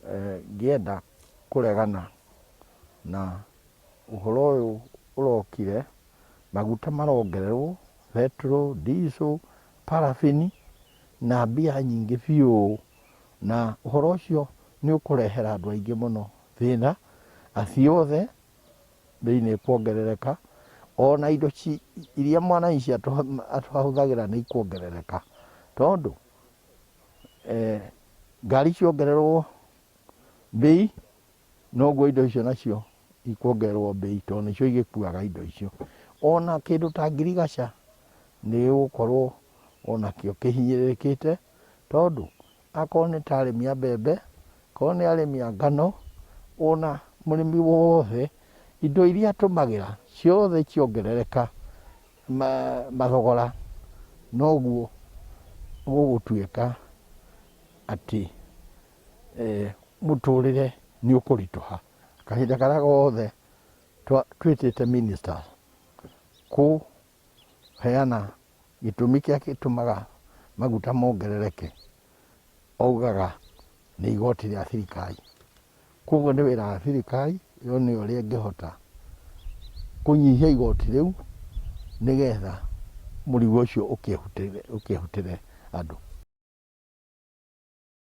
Ngĩenda kũregana na ũhoro ũyũ ũrokire, maguta marongererwo, betũrũ, diesel, paraffin na mbia nyingĩ biũ, na ũhoro ũcio nĩ ũkũrehera andũ aingĩ mũno thĩna, aciĩ othe mbei nĩ ĩkuongerereka, ona indo iria mwananchi ahũthagĩra nĩ ikuongerereka, tondũ ngari ciongererwo mbei, noguo indo icio nacio ikuongererwo mbei tondũ nĩcio igĩkuaga indo icio. Ona kĩndũ ta ngirigaca nĩ gĩgũkorwo onakĩo kĩhinyĩrĩrĩkĩte, tondũ akorwo nĩ ta arĩmi a mbembe, akorwo nĩ arĩmi a ngano, ona mũrĩmi wothe, indo iria atũmagĩra ciothe ciongerereka mathogora, noguo gũgũtuĩka atĩ mũtũrĩre nĩ ũkũritũha. Kahinda karĩa gothe twĩtĩte ministers kũheana gĩtũmi kĩrĩa gĩtũmaga maguta mongerereke, augaga nĩ igoti rĩa thirikari. Koguo nĩ wĩra wa thirikari yone ũrĩa ĩngĩhota kũnyihia igoti rĩu nĩgetha mũrigo ũcio ũkĩhutĩre andũ.